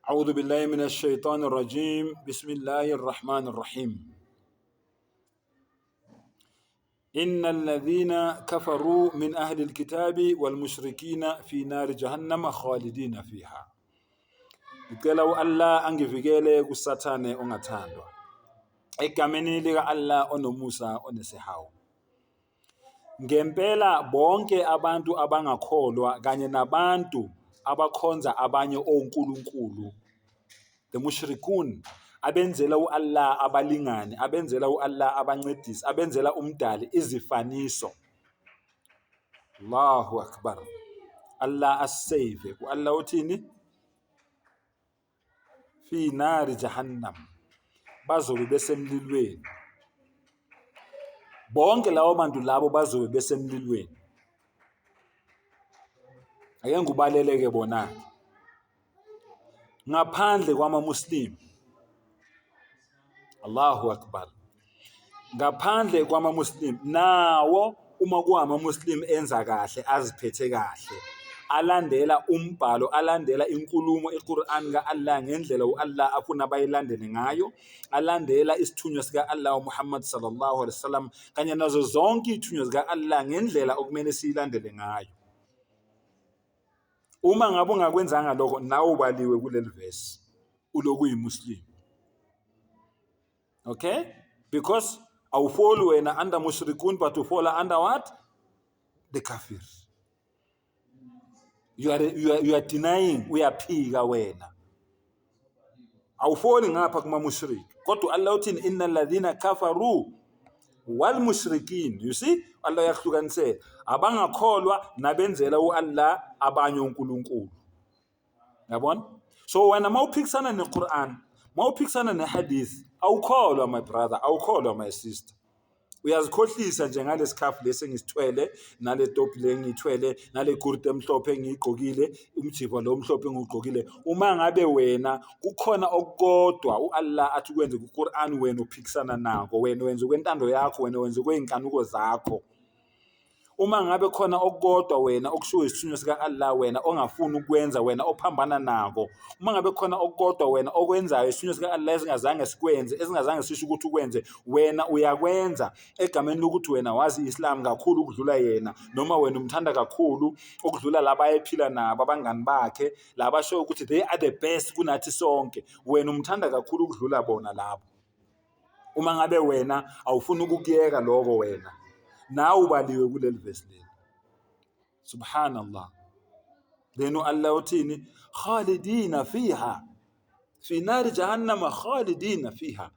أعوذ بالله من الشيطان الرجيم بسم الله الرحمن الرحيم إن الذين كفروا من أهل الكتاب والمشركين في نار جهنم خالدين فيها. Ngicela u-Allah angivikele kuSathane ongathandwa. Egameni lika-Allah onomusa onesihawu. Ngempela bonke abantu abangakholwa kanye nabantu abakhonza abanye onkulunkulu, the mushrikun, abenzela u-Allah abalingani, abenzela u-Allah abancedisi, abenzela umdali izifaniso. Allahu akbar. Allah asave. U-Allah uthini? Fi nari jahannam, bazobe besemlilweni bonke labo bantu labo, bazobe besemlilweni. Ake ngikubaleleke bona ngaphandle kwamamuslim. Allahu akbar. Ngaphandle kwamamuslim, nawo uma kuwamamuslim enza kahle, aziphethe kahle, alandela umbhalo, alandela inkulumo iQur'an ka-Allah ngendlela u-Allah afuna bayilandele ngayo, alandela isithunywa sika-Allah uMuhammad sallallahu alaihi wasallam kanye nazo zonke iy'thunywa zika-Allah ngendlela okumele siyilandele ngayo. Uma ngabe ungakwenzanga lokho, nawe ubaliwe kuleli vesi, uloku uyimuslim. Okay, because awufoli wena under mushrikun, but ufola under what? The kafir. You are denying, uyaphika wena, awufoli ngapha kuma mushrik. Kodwa Allah uthini? Innal ladhina kafaru wal mushrikin. You see, Allah uyahlukanisela abangakholwa nabenzela uAllah abanye uNkulunkulu. Yabona? So wena mawuphikisana neQuran, mawuphikisana neHadith, awukholwa my brother, awukholwa my sister. Uyazikhohlisa nje ngalesikhafu lesi engisithwele, nale topi le engiyithwele, nale kurti emhlophe engiyigqokile, umjiva lo omhlophe engiwugqokile. Uma ngabe wena kukhona okukodwa u-Allah athi kwenze ku-Quran, wena uphikisana nako, wena wenza okwentando yakho, wena wenza okwey'nkanuko zakho. Uma ngabe khona okukodwa wena okushiwo isithunywa sika-Allah wena ongafuni ukwenza, wena ophambana nako, uma ngabe khona okukodwa wena okwenzayo isithunywa sika-Allah esingazange sikwenze, esingazange sisho ukuthi ukwenze, wena uyakwenza egameni lokuthi wena wazi i-Islam kakhulu ukudlula yena, noma wena umthanda kakhulu ukudlula laba ayephila nabo, abangani bakhe laba asho ukuthi they are the best kunathi sonke, wena umthanda kakhulu ukudlula bona labo. Uma ngabe wena awufuni ukukuyeka lokho, wena nawe ubaliwe kuleli vesi leli. Subhanallah. Then u-Allah uthini? Khalidina fiha fi nari jahannama khalidina fiha,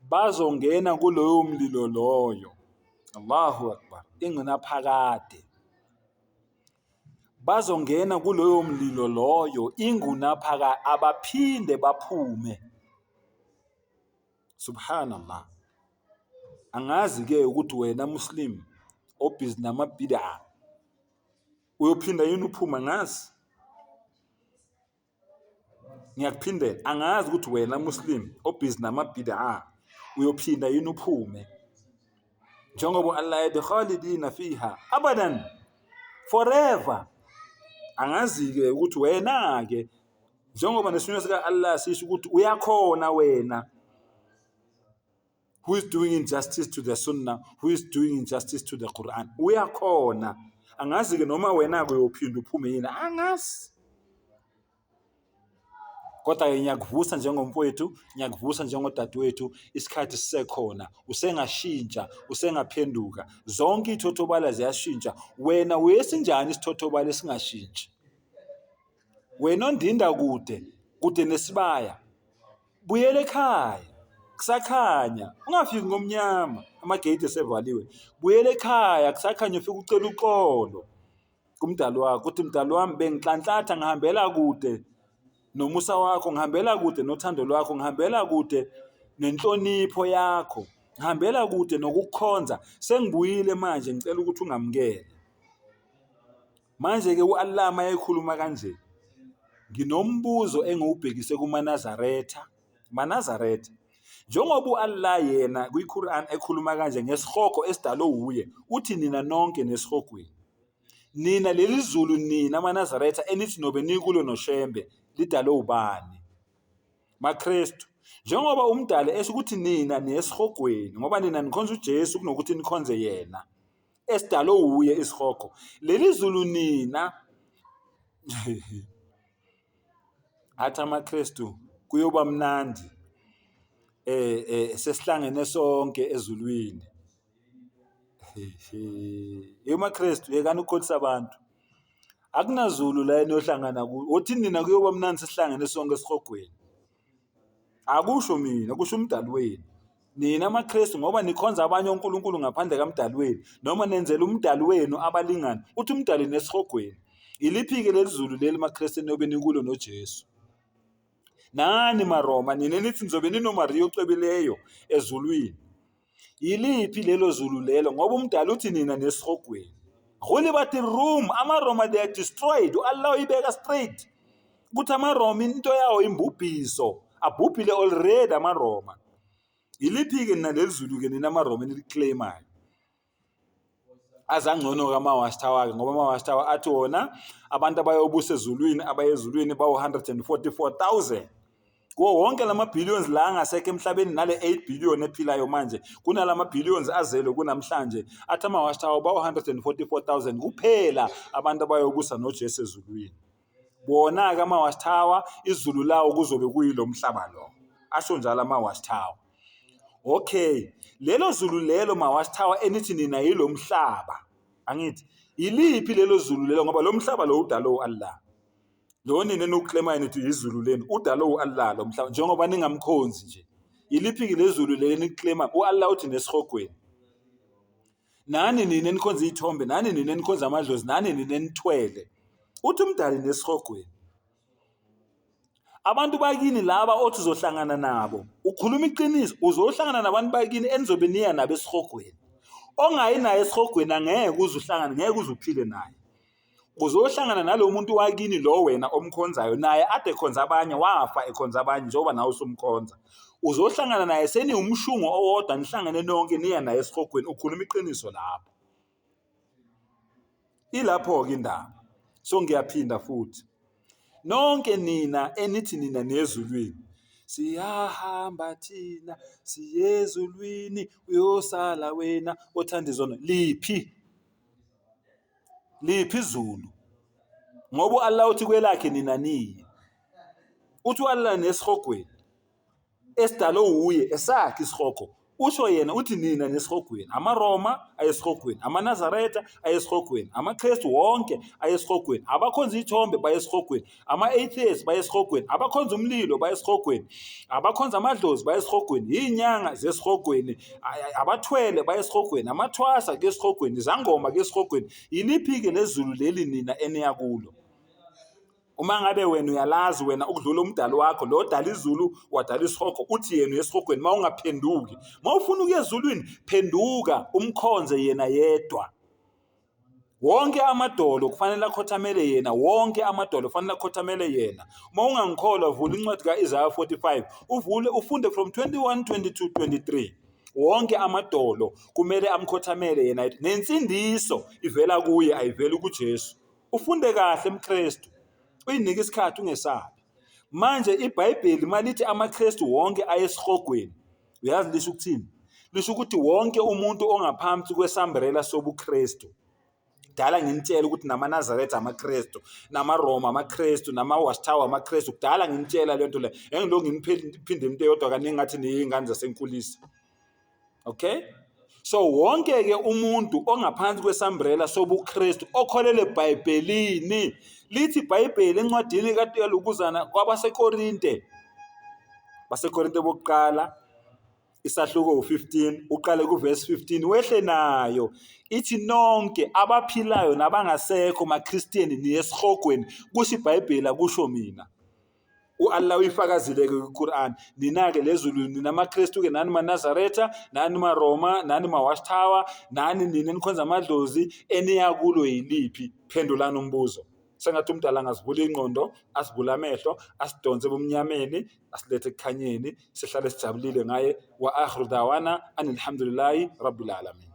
bazongena kuloyo mlilo loyo. Allahu akbar. Inguna phakade bazongena kuloyo mlilo loyo ingunaphakade, abaphinde baphume. Subhanallah. Angazi ke ukuthi wena Muslim obhizi namabid'a uyophinda yini uphuma. Ngazi ngiyakuphindela, angazi ukuthi wena Muslim obhizi namabid'a uyophinda yini uphume, njengoba Allah ethi khalidina fiha abadan, forever. Angazi-ke ukuthi wena-ke, njengoba nesithunywa sika-Allah sisho ukuthi uyakhona, wena who is doing injustice to the sunnah, who is doing injustice to the Quran, uyakhona. Angazi-ke noma wena-ke uyophinda uphume yini, angazi. Kodwa-ke ngiyakuvusa njengomfowethu, ngiyakuvusa njengodadewethu, isikhathi sisekhona, usengashintsha, usengaphenduka. Zonke iy'thothobala ziyashintsha, wena uyesinjani isithothobala esingashintshi? Wena ondinda kude kude nesibaya, buyela ekhaya kusakhanya, ungafiki ngomnyama amageyidi esevaliwe. Buyela ekhaya kusakhanya, ufike ucela uxolo kumdali wakho, uthi mdali wami, benginhlanhlatha, ngihambela kude nomusa wakho, ngihambela kude nothando lwakho, ngihambela kude nenhlonipho yakho, ngihambela kude nokukukhonza, sengibuyile manje, ngicela ukuthi ungamukele. Manje-ke u-Allah mayekhuluma kanje, nginombuzo engiwubhekise kumaNazaretha. MaNazaretha, njengoba u-Allah yena kwi-Quran ekhuluma kanje ngesihogo esidalwe wuye, uthi nina nonke nesihogweni. Nina leli zulu, nina maNazaretha enithi nobe nikulo noShembe, lidalwe ubani? MaKristu, njengoba umdali esho ukuthi nina niyesihogweni ngoba nina nikhonza uJesu kunokuthi nikhonze yena esidalwe wuye isihogo. Leli zulu nina athi amaKristu kuyoba mnandi sesihlangene sonke ezulwini. Hey maKristu yekani ukukhohlisa abantu. Akunazulu la eniyohlangana kuyo. Uthi nina kuyoba mnandi sesihlangene sonke esihogweni. Akusho mina, kusho umdali wenu. Nina maKristu ngoba nikhonza abanye onkulunkulu ngaphandle kamdali wenu noma nenzela umdali wenu abalingani. Uthi umdali nesihogweni. Iliphi-ke leli zulu leli maKristu eniyobe nikulo noJesu? Nani maRoma nina nithi nizobe ninoMariya ocwebileyo ezulwini. Yiliphi lelo zulu lelo ngoba umdala uthi nina nesihogweni. Ghulibat Rum, amaRoma they are destroyed. U-Allah uyibeka straight ukuthi amaRoma into yawo imbubhiso. Abhubhile already amaRoma. Yiliphi-ke nina leli zulu-ke nina amaRoma eniliclaimayo? Azangcono-ke ama-watch tower-ke ngoba ama-watch tower athi wona abantu abayobusa ezulwini abaye ezulwini bawu-144,000 kuwo wonke lama billions la angasekho emhlabeni nale 8 billion ephilayo manje kunalama billions azelwe kunamhlanje athi ama-watch tower bawu-144,000 kuphela abantu abayobusa noJesu ezulwini. Bona-ke ama-watch tower izulu lawo kuzobe kuyilo mhlaba lo, asho njalo ama-watch tower. Okay, lelo zulu lelo ma-watch tower enithi nina yilo mhlaba, angithi iliphi lelo zulu lelo ngoba lo mhlaba lo udalwe u-Allah. Lo nina eniwuklemayo nithi izulu lenu udalwe u-Allah lo mhlaba njengoba ningamkhonzi nje. Iliphi-ke lezulu leli eniklemayo? U-Allah uthi nesihogweni. Nani nina enikhonza iy'thombe, nani nina enikhonza amadlozi, nani nina enithwele. Uthi umdali nesihogweni. Abantu bakini laba othi uzohlangana nabo, ukhuluma iqiniso, uzohlangana nabantu bakini enizobe niya nabo esihogweni. Ongayi naye esihogweni angeke uze uhlangane, ngeke uze uphile naye. Uzohlangana nalo muntu wakini lo wena omkhonzayo naye ade ekhonza abanye wafa ekhonza abanye njengoba nawe usumkhonza. Uzohlangana naye seniwumshungo owodwa nihlangane nonke niya naye esihogweni, ukhuluma iqiniso lapho. Ilapho-ke indaba. So ngiyaphinda futhi. Nonke nina enithi nina nezulwini, siyahamba thina siye ezulwini uyosala wena othanda izono. Liphi? Liphi izulu? Ngoba u-Allah uthi kwelakhe nina niye. Uthi u-Allah nesihogweni esidalwe wuye esakhe isihogo. Usho yena uthi nina nesihogweni. AmaRoma ayesihogweni, amaNazaretha ayesihogweni, amaKristu wonke ayesihogweni, abakhonza iy'thombe bayesihogweni, ama-atheists bayesihogweni, abakhonza umlilo bayesihogweni, abakhonza amadlozi bayesihogweni, iy'nyanga zesihogweni, abathwele bayesihogweni, amathwasa kuyesihogweni, izangoma kuyesihogweni. Yiliphi-ke lezulu leli nina eniya kulo? Uma ngabe wena uyalazi wena ukudlula umdali wakho lo dala izulu wadala isihogo uthi yena uyesihogweni uma ungaphenduki uma ufuna ukuya ezulwini phenduka umkhonze yena yedwa. Wonke amadolo kufanele akhothamele yena, wonke amadolo kufanele akhothamele yena. Uma ungangikholwa vula incwadi ka-Isaya 45 uvule ufunde from 21, 22, 23. Wonke amadolo kumele amkhothamele yena, nensindiso ivela kuye ayiveli kuJesu. Ufunde kahle mKristu, uyinike isikhathi ungesabi. Manje iBhayibheli malithi amaKristu wonke ayesihogweni, uyazi lisho ukuthini? Lisho ukuthi wonke umuntu ongaphansi kwesambrela sobuKristu. Kudala nginitshela ukuthi namaNazaretha amaKristu, namaRoma amaKristu, nama-Watchtower amaKristu, kudala nginitshela le nto le. Engilokhu nginiphinde into eyodwa kaningi ngathi niyingane zasenkulisa. Okay? So wonke ke umuntu ongaphansi kwesambrela sobuKristu okholelwe eBhayibhelini, lithi iBhayibheli encwadini kaLukuzana kwabaseKorinte, baseKorinte bokuqala isahluko u-15 uqale kuvesi 15 wehle nayo ithi nonke abaphilayo nabangasekho maKristiyeni niye esihogweni kusho iBhayibheli akusho mina. U-Allah uyifakazile-ke kwi-Quran. Nina-ke lezulu nina maKristu-ke nani maNazaretha nani maRoma nani ma-Watchtower nani nina enikhonza amadlozi eniya kulo yiliphi? Phendulani umbuzo. Sengathi umdala angasivula ingqondo, asivule amehlo, asidonse ebumnyameni, asilethe ekukhanyeni, sihlale sijabulile ngaye. Wa akhiru dawana anilhamdulillahi rabbil alamin.